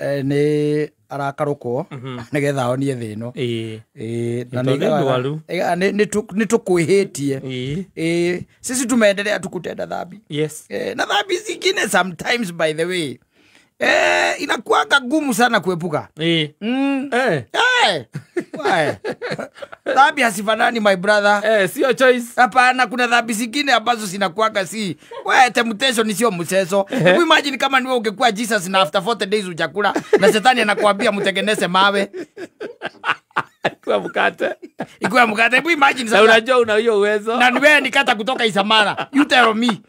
Nĩ arakarũkwo nĩgetha onie thĩ ĩno. Ĩĩ. Ĩĩ, na Nĩ tondũ nĩ nĩ ndwaru. nĩ tũkwĩhĩtie. Ĩĩ. Ĩĩ, sisi tumeendelea tu kutenda dhambi. Yes. Na dhambi zingine sometimes, by the way, inakuanga gumu sana kuepuka. Ĩĩ. Eh. Why? Dhambi hazifanani, my brother. Eh, sio choice. Hapana, kuna dhambi zingine ambazo zinakuanga si we temptation, sio mchezo. Hebu imagine kama niwe ungekuwa Jesus na after 40 days hujakula na shetani anakuambia mtengeneze mawe Kwa mkate. ikuwe mkate. Hebu imagine Na sasa. unajua una hiyo uwezo. Na niwe nikata kutoka Isamara. You tell me.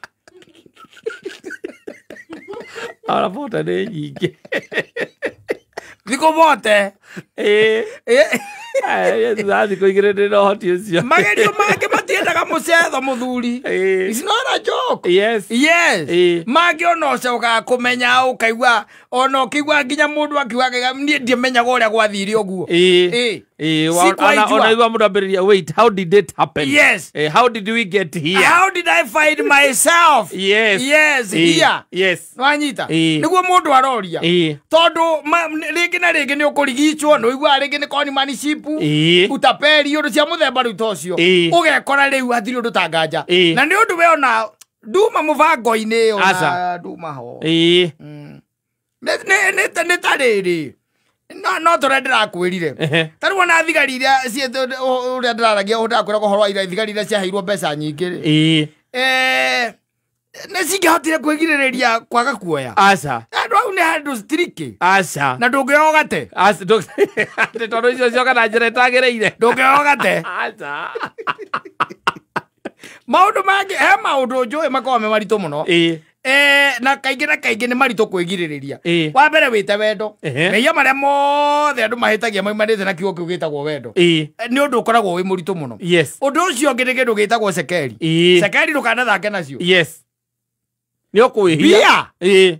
Ona bota nĩ nyingĩ. Thikũ bote. Ĩĩ. Eh, Eh, thutha thikũ igĩrĩ ndĩ na ũhoti ũcio. Magerio mangĩ matiendaga mũcetho, mũthuri. Ĩĩ. It's not a joke. Yes. Yes. Ĩĩ. Mangĩ ona ũcokaga kũmenya ũkaigua ona ũkĩigua nginya mũndũ akiuga niĩ ndiamenyaga ũrĩa gwathire ũguo. Ĩĩ. Ĩĩ. Ĩĩ, Sikuwaijua. ona igua mũndũ ambĩrĩria, "Wait, how did it happen?" Yes. Eh, how did we get here? How did I find myself? Yes. Yes, Ĩĩ. here. Yes. Nwanyita. Ĩĩ. Nĩguo mũndũ aroria. Ĩĩ. Tondũ rĩngĩ na rĩngĩ nĩ ũkũrigicwo, nĩ ũiguaga rĩngĩ nĩ conmanship, Ĩĩ. utapeli, ũndũ cia mũthemba rĩu ta ũcio. Ĩĩ. Ũgekora rĩu hatirĩ ũndũ ta nganja. Ĩĩ. Na nĩ ũndũ we ona nduma mũbango-inĩ ona Aca. nduma ho. Ĩĩ. Nĩ ta rĩrĩ no tũrĩa ndĩrakwĩrire. Ehe. Ta rĩu ona thigari iria ũrĩa ndĩraragia, ndĩrakwĩra ũhoro wa ira thigari iria ciaheirwo mbeca nyingĩ rĩ, Ĩĩ. Nĩ cingĩhotire kwĩgirĩrĩria kwaga kuoya? Aca. Andũ au nĩ handũ tricky. Aca. Na ndũngĩoya ũgate. Aca, atĩ tondũ icio cioka na njĩra ĩtagĩrĩire. Ndũngĩoya ũgate. Aca. Maũndũ mangĩ, he maũndũ njũĩ makoragwo me maritũ mũno. Ĩĩ. Na kaingĩ na kaingĩ nĩ maritũ kwĩgirĩrĩria. Ĩĩ. Wa mbere wĩte wendo. Ehe. Mehia marĩa mothe andũ mahĩtagia maumanĩte na kiugo kĩu gĩtagwo wendo. Ĩĩ. Nĩ ũndũ ũkoragwo wĩ mũritũ mũno. Yes. Ũndũ ũcio ũngĩ nĩ kĩndũ gĩtagwo cekeri. Ĩĩ. Cekeri ndũkanathake nacio. Yes. Nĩ ũkwĩhia. Mbia. Ĩĩ.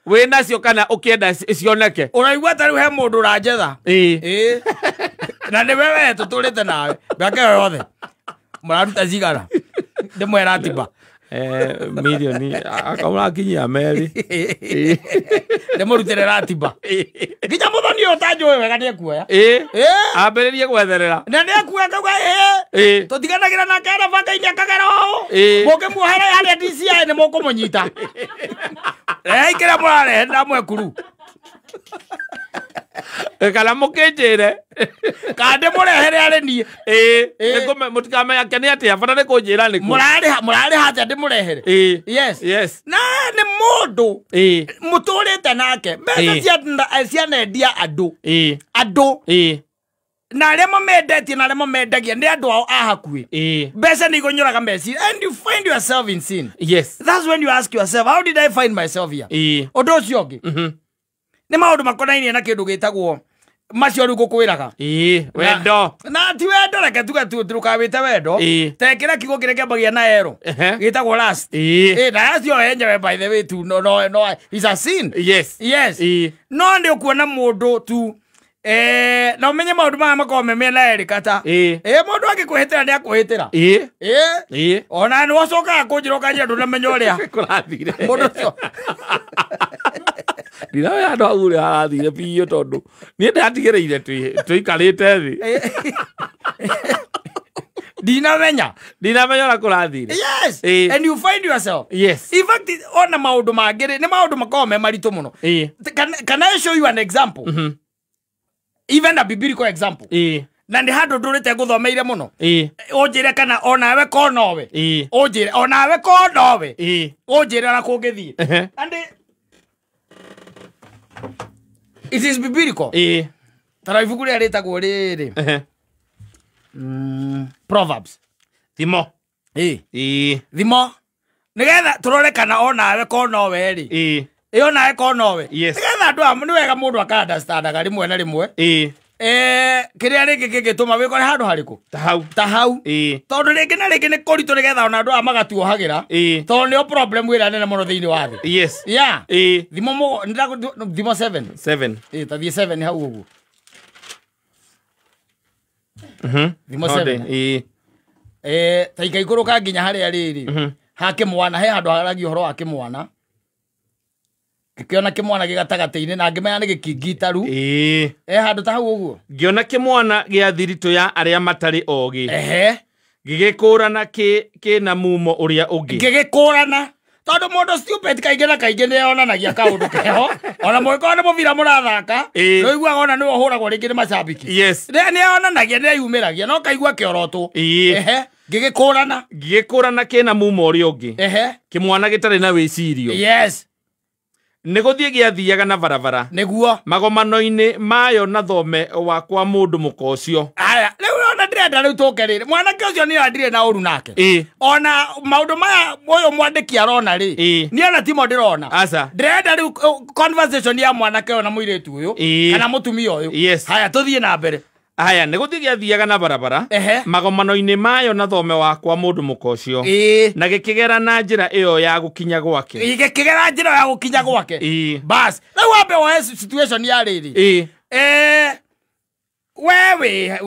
Wĩ nacio kana ũkĩenda cioneke. Ũraigua ta rĩu he mũndũ ũranjetha. Ĩĩ. Ĩĩ. Na nĩwe we tũtũrĩte nawe mĩaka ĩyo yothe mũraruta cigana ndĩmwe ratiba. Eh, milioni akamũrakinyia merĩ. Ndĩmũrutĩre ratiba nginya mũthoni ũyũ ũtanjũĩ wega nĩekuoya. Ĩĩ. Ĩĩ. Ambĩrĩrie gwetherera. Na nĩekuoya kauga ĩĩ. Ĩĩ. Tũtiganagĩra nake arabanga-inĩ akagera ũũ. Ĩĩ. Mũngĩmuohera harĩa DCI nĩ mũkũmũnyita rehei kĩrĩa mũrarehe ndamwekuru. Kana mũkĩnjĩre. Kana ndĩmũrehere arĩ niĩ. Ĩĩ. Ĩĩ. Mũtikamenya nĩ atĩa bata nĩ kũnjĩra nĩkũ. Mũrarĩha, mũrarĩha atĩa ndĩmũrehere? Ĩĩ. Yes. Yes. Na nĩ mũndũ Ĩĩ. mũtũrĩte nake mbeca Ĩĩ. cianendia andũ. Ĩĩ. Andũ Ĩĩ. na arĩa mamendetie na arĩa mamendagia nĩ andũ ao a hakuhĩ. Ĩĩ. Mbeca nĩ igũnyũraga meciria and you find yourself in sin. Yes. That's when you ask yourself, "How did I find myself here?" Ĩĩ. Ũndũ ũcio ũngĩ nĩ maũndũ makonainie na kĩndũ gĩtagwo macio rĩu ngũkwĩraga. Ĩĩ. Wendo. Na ti wendo, reke tuge tu ndũkawĩte wendo. Ĩĩ. Tekĩra kiugo kĩrĩa kĩambagia na ero Ehe. gĩtagwo lust. Ĩĩ. Ĩ, na acio enyewe, by the way, tu no is a sin. Yes. Yes. Ĩĩ. No nĩ ũkuona mũndũ tu na ũmenye maũndũ maya makoragwo me mĩena ĩrĩ kata. Ĩĩ. Ĩ, mũndũ angĩkwĩhĩtĩra nĩ akwĩhĩtĩra. Ĩĩ. Ĩ. Ĩĩ. Ona nĩ wacokaga kũnjĩra ũkanjĩra ndũnamenya ũrĩa Kũrathire. mũndũ ũcio. Ndinamenya andũ hau ũrĩa harathire biũ tondũ niĩ ndatigĩrĩire tũikarĩte thĩ. Ndinamenya. Ndinamenya ũrĩa kũrathire. Yes. Ĩĩ. And you find yourself. Yes. In fact, ona maũndũ mangĩ rĩ, nĩ maũndũ makoragwo me maritũ mũno. Ĩĩ. Can I show you an example, even a biblical example? Ĩĩ. Na nĩ handũ ndũrĩte ngũthomeire mũno. Ĩĩ. Ũnjĩre kana onawe ko nowe. Ĩĩ. Ũnjĩre onawe ko nowe. Ĩĩ. Ũnjĩre ona kũngĩthiĩ. Ehe. And it is biblical. Ĩĩ. Tara ibuku rĩrĩa rĩtagwo rĩrĩ. Ehe. Proverbs. Thimo. Ĩĩ. Ĩĩ. Thimo nĩgetha tũrore kana onawe ko nowe rĩ. Ĩĩ. Ĩ, onawe ko nowe. Yes. Nĩgetha andũ aya nĩ wega mũndũ aka-understandaga rĩmwe na rĩmwe. Ĩĩ. Kĩrĩa rĩngĩ kĩngĩtũma wĩkore handũ harĩkũ. Ta hau. Ta hau. Ĩĩ. Tondũ rĩngĩ na rĩngĩ nĩ kũritũ nĩgetha ona andũ aya magatuohagĩra. Ĩĩ. Tondũ nĩo problem ĩrĩa nene mũno thĩinĩ wa thĩ. Yes. Yeah. Ĩĩ. Thimo thimo 7. 7. Ĩ, tathiĩ 7 hau ũguo. Thimo Nonde. 7. Ĩĩ. Ta ikaikũrũka nginya harĩa rĩrĩ ha kĩmwana, he handũ haragia ũhoro wa kĩmwana. Ngĩkĩona kĩmwana gĩ gatagatĩ-inĩ na ngĩmenya nĩ gĩkingitaru. Ĩĩ. E handũ ta hau ũguo. Ngĩona kĩmwana gĩa thiritũ ya arĩa matarĩ ogĩ. Ehe. Gĩgĩkũrana kĩna mumo ũrĩa ũngĩ. Ngĩgĩkũrana tondũ mũndũ stupid kaingĩ na kaingĩ nĩ onanagia kaũndũ keho ona mũngĩkorwo nĩ mũbira mũrathaka Ĩĩ. nĩ ũiguaga ona nĩwe ũhũragwo rĩngĩ nĩ macambĩki. Yes. Nĩ onanagia, nĩ eyumĩragia no kaigua kĩorotwo. Ĩĩ. Ehe. Ngĩgĩkũrana. Ngĩgĩkũrana kĩna mumo ũrĩa ũngĩ. Ehe. Kĩmwana gĩtarĩ na wĩcirio. Yes. Nĩ gũthiĩ gĩathiaga na barabara. Nĩguo. Magomano-inĩ mayo na thome wa kwa mũndũ mũka ũcio. Aya, rĩu ona ndĩrenda rĩu tũke rĩrĩ. Mwanake ũcio nĩ ndirĩ na ũru nake. Ĩĩ. Ona maũndũ maya ũyũ mwandĩki arona rĩ. Ĩĩ. Niĩ ona timo ndĩrona. Aca. Ndĩrenda rĩu conversation ya mwanake ũyũ na mũirĩtu ũyũ. Ĩĩ. Kana mũtumia ũyũ. Yes. Haya, tũthiĩ na mbere. Haya, nĩ gũthiĩ gĩathiaga na barabara. Ehe. Magomano-inĩ mayo na thome wa kwa mũndũ mũka ũcio. Ĩĩ. Na gĩkĩgera na njĩra ĩyo ya gũkinya gwake. Gĩkĩgera njĩra ya gũkinya gwake. Ĩĩ. Bas, rĩu wambe woe situation ya rĩrĩ. Ĩĩ. We wĩ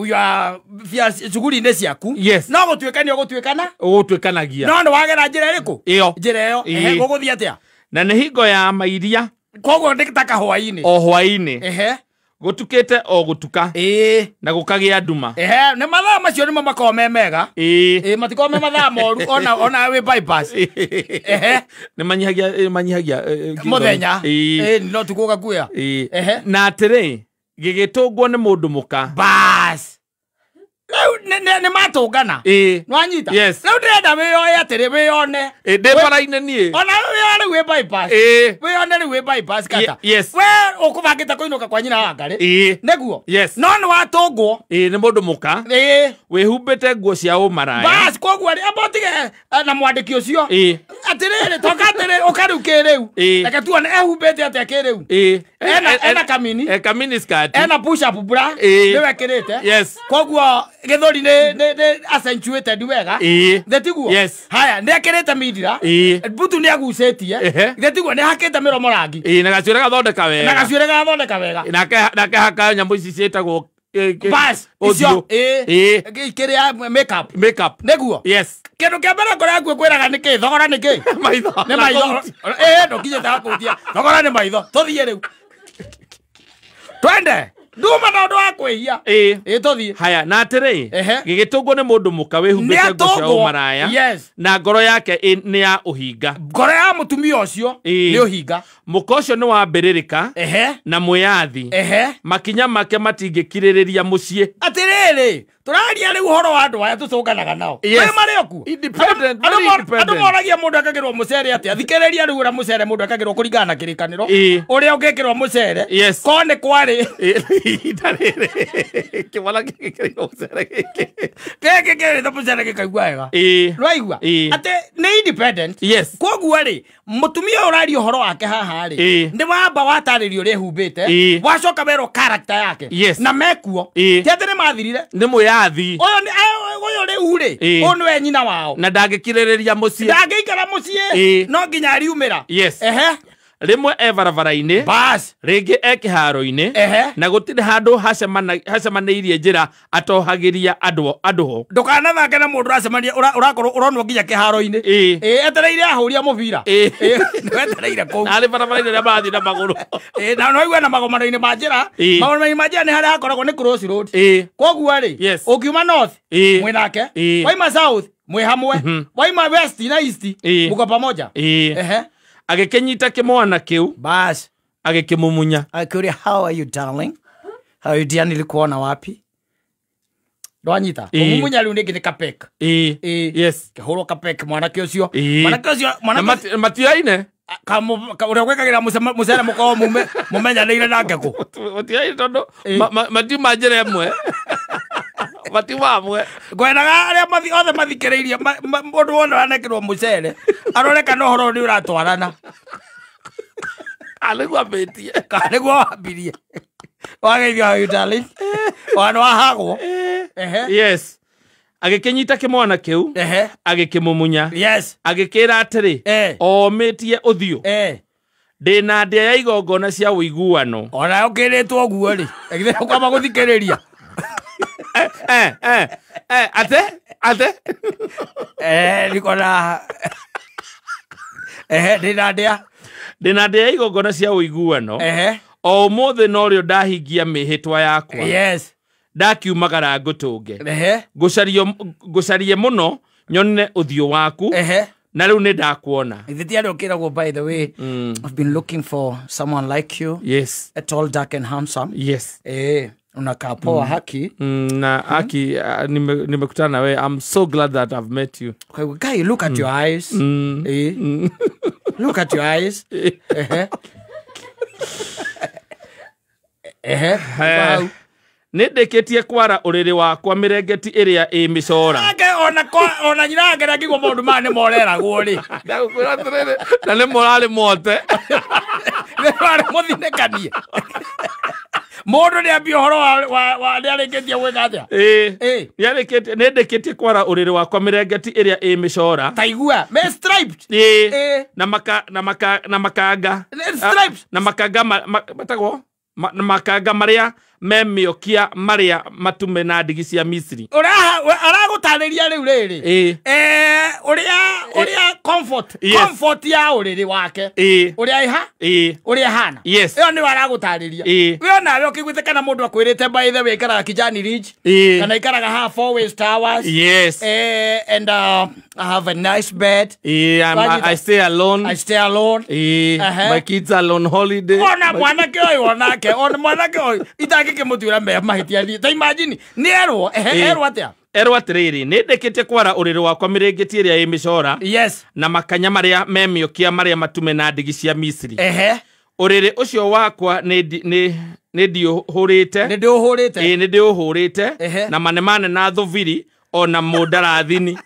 shughuli-inĩ ciaku. Yes. No gũtuĩka nĩ ũgũtuĩkana. Ũgũtuĩkanagia. No nĩ wagera njĩra ĩrĩkũ? Ĩyo. Njĩra ĩyo. Ĩĩ. Ehe, gũgũthiĩ atĩa? Na nĩ hingo ya mairia. Koguo nĩ ta kahwaĩ-inĩ. O hwaĩ-inĩ. Ehe. Gũtukĩte o gũtuka. Ĩĩ. Na gũkagĩa nduma. Ehe, nĩ mathaa macio nĩmo makoragwo me mega. Ĩĩ. Ĩĩ, matikoragwo me mathaa moru ona wĩ bypass. Ehe. Nĩ manyihagia manyihagia Mũthenya. Ĩĩ. Ĩĩ, no tukũ ũgakuĩa. Ĩĩ. Ehe. Na atĩrĩ, gĩgĩtũngwo nĩ mũndũ mũka. Bas. Rĩu nĩ matũngana. Ĩĩ. Nĩwanyita? Yes. Rĩu ndĩrenda wĩyoe atĩrĩ, wĩyone. Ĩĩ, ndĩ bara-inĩ niĩ. Ona wĩyone rĩu wĩ bypass. Ĩĩ. Wĩyone rĩu wĩ bypass kata. Yes. We ũkũbangĩte kũinũka kwa nyina wa Ngarĩ. Ĩĩ. Nĩguo? Yes. No nĩ watũngwo. Ĩĩ, nĩ mũndũ mũka. Ĩĩ. Wĩhumbĩte nguo cia ũmaraya. Bas, koguo rĩ, amba ũtige na mwandĩki ũcio. Ĩĩ. Atĩrĩrĩ, toka atĩrĩ, ũka rĩu kĩrĩu. Ĩĩ. Reke tuone ehumbĩte atĩa kĩrĩu. Ĩĩ. Ena kamini. Kamini skirt. Ena push up bra. Ĩĩ. Nĩwe ĩkĩrĩte. Yes. Koguo gĩthũri nĩ accentuated wega. Ĩĩ. Thĩ tiguo? Yes. Haya, nĩ ekĩrĩte mindira. Ĩĩ. Mbutu nĩ agucĩtie. Ehe. Thĩ tiguo nĩ hakĩte mĩromo rangi. Ĩĩ, na gacuĩrĩ gathondeka wega. Na gacuĩrĩ gathondeka wega. Nake haka nyamũ ici ciĩtagwo Bas, icio. Ĩĩ. Ĩĩ. Kĩrĩa makeup. Makeup. Nĩguo? Yes. Kĩndũ kĩa mbere ngoro yaku ĩkwĩraga nĩ kĩ? Thogora nĩ kĩ? Maitho. Nĩ maitho. Ĩĩ, ndũkinyĩte hakũhutia. Thogora nĩ maitho. Tũthiĩ rĩu. Twende. Nduma na ũndũ wa kwĩhia. Ĩĩ. Ĩĩ, tũthiĩ. Haya, na atĩrĩ, Ehe. gĩgĩtũngwo nĩ mũndũ mũka wĩhumbĩte nguo cia Nĩatũngwo. ũmaraya. Yes. Na ngoro yake nĩ ya ũhinga. Ngoro ya mũtumia ũcio Ĩĩ. nĩ ũhinga. Mũka ũcio nĩ wa mbĩrĩrĩka Ehe. na mwĩyathi. Ehe. Makinya make matingĩkirĩrĩria mũciĩ. Atĩrĩrĩ, tũraria rĩu ũhoro wa andũ aya tũcũnganaga nao. Yes. Marĩ marĩ o kuo. Independent, very Andũ independent. moragia mũndũ ekagĩrwo mũcere atĩa. Thikĩrĩria rĩu ũrĩa mũcere mũndũ ekagĩrwo kũringana na kĩrĩkanĩro. Ĩĩ. Ũrĩa ũngĩkĩrwo mũcere. Yes. Korwo nĩ kwarĩ. Ihinda rĩrĩ kĩmwana gĩkĩrĩirwo mũcere gĩkĩ. Gĩkĩ kĩrĩtwo mũcere gĩkaigua wega. Ĩĩ. Nĩwaigua? Ĩĩ. Atĩ nĩ independent. Yes. Koguo rĩ, mũtumia ũyũ ũraria ũhoro wake haha rĩ, Ĩĩ. nĩ wamba watarĩrio ũrĩa ehumbĩte, Ĩĩ. wacoka werwo character yake. Yes. Na mekuo. Ĩĩ. Ti atĩ nĩ mathirire. Nĩ mwĩyathi. Ũyũ nĩ ũyũ rĩu rĩ, Ĩĩ. ũyũ nĩwe nyina wao. Na ndangĩkirĩrĩria mũciĩ. Ndangĩikara mũciĩ. Ĩĩ. No nginya ariumĩra. Yes. Ehe. Rĩmwe e barabara-inĩ. Bas. Rĩngĩ e kĩharo-inĩ. Ehe. Na gũtirĩ handũ hacemanĩirie njĩra atohagĩria andũ ho. Ndũkanathake na mũndũ ũracemania ũrakorwo ũronwo nginya kĩharo-inĩ. Ĩĩ. Ĩĩ, etereire ahũria mũbira. Ĩĩ. Ĩĩ, nĩwetereire kũu. Arĩ barabara-inĩ rĩrĩa marathiĩ na magũrũ. Ĩĩ, na no igue na magomano-inĩ ma njĩra. Ĩĩ. Magomano-inĩ ma njĩra nĩ harĩa hakoragwo nĩ cross road. Ĩĩ. Koguo rĩ, Yes. ũngiuma north, Ĩĩ. mwĩ nake. Ĩĩ. Waima south, mwĩ hamwe. Waima west na east, Ĩĩ. mũko pamoja. Ĩĩ. Ehe. Agĩkĩnyita kĩmwana kĩu. Bas. Agĩkĩmumunya. Akĩũria, how are you darling? How are you dear, nilikuona wapi? Ndwanyita. Ĩĩ. Kũmumunya rĩu nĩngĩ nĩ kapek. Ĩĩ. Ĩĩ. Yes. Kĩhũrwo kapek mwanake ũcio. Ĩĩ. Mwanake ũcio, Na mwanake matioyaine? Ũrĩa gwĩkagĩra mũcere mũkorwo mũmenyanĩire nake kũ? Matioyaine tondũ Ĩĩ. matiuma njĩra ĩmwe. Matiuma hamwe. Ngwendaga arĩa othe mathikĩrĩirie mũndũ wothe ũranekĩrwo mũcere arore kana ũhoro ũyũ nĩ ũratwarana. Kana nĩguo ambĩtie. Kana nĩguo wambirie. Wageithio how you darling. Wana wahagwo. Ehe. Yes. Agĩkĩnyita kĩmwana kĩu. Ehe. Agĩkĩmumunya. Yes. Agĩkĩra atĩrĩ. Eh. Omĩtie ũthiũ. Eh. Ndĩna ndĩa ya igongona cia ũiguano. Ona ũkĩrĩtwo ũguo rĩ. Githĩ ũkwamba gũthikĩrĩria. Ate? Ate? Niko na. Ndĩna ndĩa. Ndĩna ndĩa ya igongona cia ũiguano. O ũmũthĩ norĩo ndahingia mĩhĩtwa yakwa. Yes. Ndakiumagara ngũtũnge. Ngũcarie mũno nyone ũthiũ waku. Na rĩu nĩ ndakuona. Ithe ti arĩa ũkĩragwo, by the way, I've been looking for someone like you. Yes. A tall, dark and handsome. Yes. Unakaa poa haki. Na haki, nimekutana na wewe. I'm so glad that I've met you. Okay, guy, look at your eyes. Look at your eyes. Nĩ ndĩkĩtie kwara ũrĩrĩ wakwa mĩrengeti ĩrĩa ĩ mĩcora. Ake ona nyina yake ndangĩigua maũndũ maya nĩ moreragwo rĩ. Ndagũkwĩra atĩrĩrĩ, na nĩ morarĩ mote. Nĩ morarĩ mũthinĩkanie. Mũndũ nĩ ambia ũhoro wa nĩ arĩkĩtie gwĩka atĩa? Nĩ arĩkĩtie, nĩ ndĩkĩtie kwara ũrĩrĩ wakwa mĩrengeti ĩrĩa ĩ mĩcora. Ta igua, me striped. Na maka, na maka, na makanga. Striped. Na makanga matagwo? Na makanga marĩa me mĩokia marĩa matume na ndigi cia Misiri. Aragũtarĩria rĩu rĩrĩ. Ũrĩa comfort, comfort ya ũrĩrĩ wake. Ũrĩa ĩha? Ũrĩa ĩhana. Yes. Ĩyo nĩyo aragũtarĩria. We onawe ũkĩiguĩte kana mũndũ akwĩrĩte, by the way, ikaraga Kijani Ridge. Kana ikaraga haha Four Ways Towers. Yes. And I have a nice bed. I stay alone. I stay alone. My kids are on holiday. Ona mwanake ũyũ onake, ona mwanake ũyũ itangĩkĩmũtuĩra me mahĩtia niĩ. Ta imagine, nĩ erwo, erwo atĩa? Erwo atĩrĩrĩ, nĩ ndĩkĩtie kwara ũrĩrĩ wakwa mĩrĩngĩti ĩrĩa ĩ mĩcora. Yes. Na makanya marĩa me mĩokia marĩa matume na ndigi cia Misiri. Ũrĩrĩ ũcio wakwa nĩ ndiũhũrĩte. Nĩ ndĩũhũrĩte. Nĩ ndĩũhũrĩte. Na manemane na thubiri ona mũndarathini.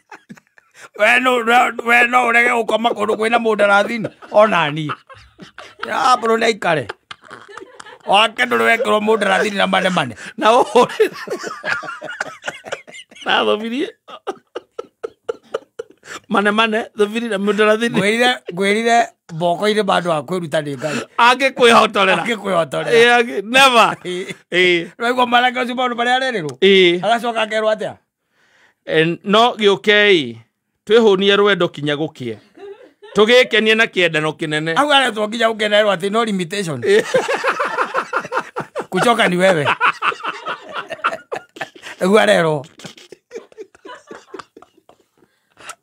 We no ũrege gũkoma kũndũ kwĩna mũndarathini ona niĩ. Ya bro nĩ aikare. Wake ndũrĩ wekĩrwo mũndarathini na manemane. Na ũhũrĩte. Na thubiri. Manemane, thubiri na mũndarathini. Ngwĩrire moko-inĩ ma andũ a kwĩruta nĩ Ngai. Angĩkwĩhotorera. Angĩkwĩhotorera. Never. Ũraigua mwanake ũcio maũndũ marĩa arerĩrwo? Agacoka akerwo atĩa? No gĩũkei twĩhũnie rwendo kinya gũkĩe. Tũgĩkenie na kĩendano kĩnene. Hau aretwo nginya gũkenerwo atĩ no limitation. Kuchoka ni wewe. Nĩguo arerwo.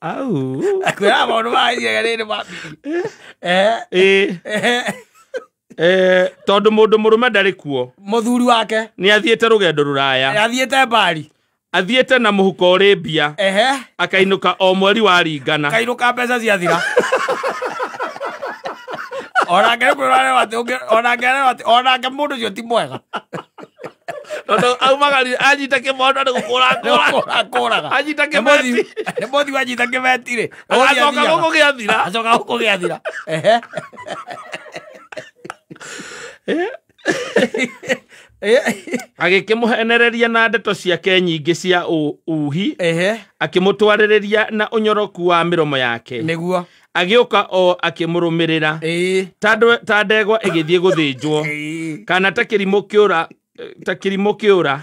Au. Akwĩra maũndũ maya rĩrĩ ma Tondũ mũndũ mũrũme ndarĩ kuo. Mũthuri wake nĩ athiĩte rũgendo rũraya. Nĩ athiĩte mbari. Athiĩte na mũhuko ũrĩ mbia. Akainũka o mweri waringana. Akainũka mbeca ciathira. Onake nĩ kwĩrwo atĩ onake atĩ onake mũndũ ũcio ti mwega. Tondũ aumagarire anyita kĩmondo nĩ gũkũra kũraga. Anyita kĩbeti. Nĩ mũthi wanyita kĩbeti rĩ. Agacoka gũkũ gĩathira. Acoka gũkũ gĩathira. Agĩkĩmũhenereria na ndeto ciake nyingĩ cia uhi. Akĩmũtwarĩrĩria na ũnyoroku wa mĩromo yake. Nĩguo. Agĩũka o akĩmũrũmĩrĩra. Ta ndegwa ĩgĩthiĩ gũthĩnjwo. Kana ta kĩrimũ kĩũra, ta kĩrimũ kĩũra.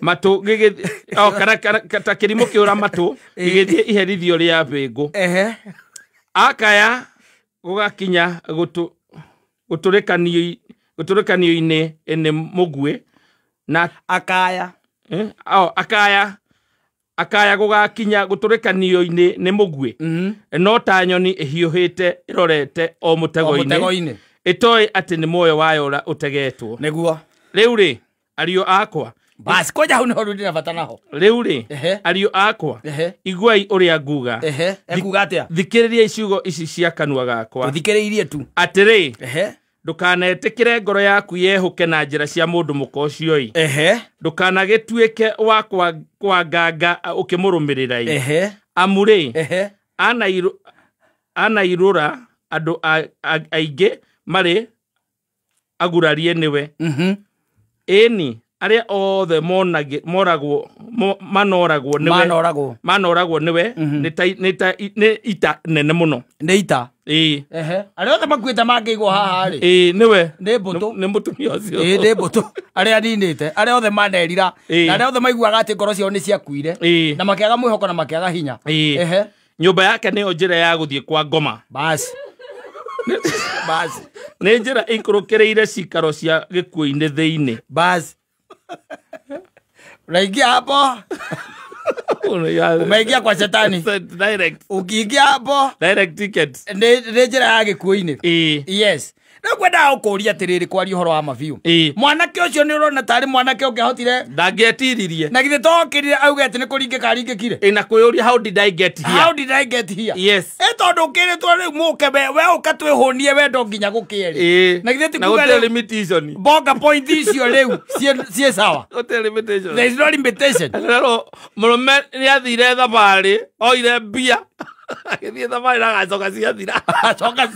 Matũ gĩgĩthiĩ, kana ta kĩrimũ kĩũra matũ gĩgĩthiĩ iherithio rĩa bĩngũ. Akaya gũgakinya gũtũrĩkanio-inĩ nĩ mũguĩ na akaya. Akaya gũgakinya gũtũrĩkanio-inĩ nĩ mũguĩ. No ta nyoni ĩhiũhĩte ĩrorete o mũtego-inĩ. Ĩtoĩ atĩ nĩ muoyo wayo ũtegetwo. Nĩguo. Rĩu rĩ, ariũ akwa. Basi koja hau nĩho ndĩ na bata naho. Rĩu rĩ, ariũ akwa, iguai ũrĩa nguga. Ekuga atĩa? Thikĩrĩriai ciugo ici cia kanua gakwa. Tũthikĩrĩirie tu. Atĩrĩ, ndũkanetĩkĩre ngoro yaku yehũke na njĩra cia mũndũ mũka ũcio ĩ. Ndũkanagĩtuĩke wa kwanganga ũkĩmũrũmĩrĩra ĩ. Amu rĩ, anairũra andũ aingĩ marĩ agurarie nĩwe. Ĩni, arĩa othe manoragwo nĩwe. Manoragwo nĩwe nĩ ita nene mũno. Nĩ ita. Arĩa othe makuĩte mangĩigwo haha rĩ. Nĩwe. Nĩ mbũtũ. Nĩ mũtumia ũcio. Nĩ mbũtũ. Arĩa aninĩte, arĩa othe manerira, na arĩa othe maiguaga atĩ ngoro ciao nĩ ciakuire. Na makĩaga mwĩhoko na makĩaga hinya. Nyũmba yake nĩyo njĩra ya gũthiĩ kwa ngoma. Basi. Basi. Nĩ njĩra ĩikũrũkĩrĩire cikaro cia gĩkuũ-inĩ thĩinĩ. Basi. Unaingia hapo, umeingia kwa shetani. Direct. Ukiingia hapo Direct ticket. nĩ njĩra ya gĩkuũ-inĩ. Ĩĩ. Yes. Rĩu kwendaga gũkũria atĩrĩrĩ, kwaria ũhoro wa mabiũ. Ĩĩ. Mwanake ũcio nĩ ũrona tarĩ mwanake ũngĩahotire Ndangĩetiririe. na githĩ tokĩrire auge atĩ nĩ kũringĩka aringĩkire. Ĩ, na kwĩyũria, how did I get here? How did I get here? Yes. Ĩ tondũ ũkĩrĩtwo rĩu mũke we ũka twĩhũnie wendo nginya gũkĩe rĩ. Ĩĩ. Na githĩ ti Na kuga gũtirĩ rĩu limitation. bonga point icio rĩu ciĩ sawa. Gũtirĩ limitation. There is no limitation. Rero mũrũme nĩ athire thabarĩ, oire mbia, agĩthiĩ thabarĩ na agacoka ciathira. Acoka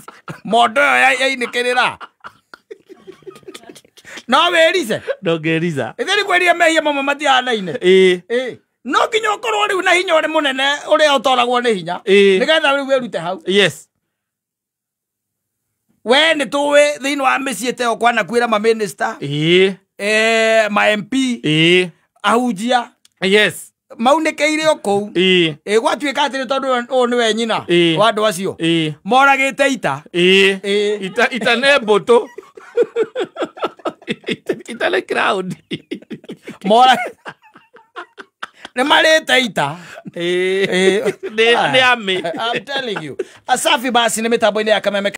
mondo ĩyo yainĩkĩrĩra. No wĩrice. Ndũngĩrica. Ĩthĩ nĩ kwĩria mehia mamwe matihanaine. Ĩĩ. Ĩ. No nginya ũkorwo rĩu na hinya ũrĩ mũnene ũrĩa ũtoragwo nĩ hinya. Ĩĩ. Nĩgetha rĩu wĩrute hau. Yes. We nĩ tũĩ thĩinĩ wa mĩciĩ ta ĩyo kwanakuĩra mamĩnĩsta, Ĩĩ. ma MP, Ĩĩ. ahunjia Yes. maunĩkĩire o kũu. Ĩĩ. Ĩ gwatuĩka atĩrĩ tondũ ũyũ nĩwe nyina Ĩĩ. wa andũ acio Ĩĩ. moragĩte ita. Ĩĩ. Ĩĩ. Ita nĩ mbũtũ. Ita nĩ crowd. Mora nĩ marĩte ita. Ĩĩ. Ĩĩ. Nĩ army. I'm telling you. Asafi basi nĩ mĩtambo-inĩ ya Kameme.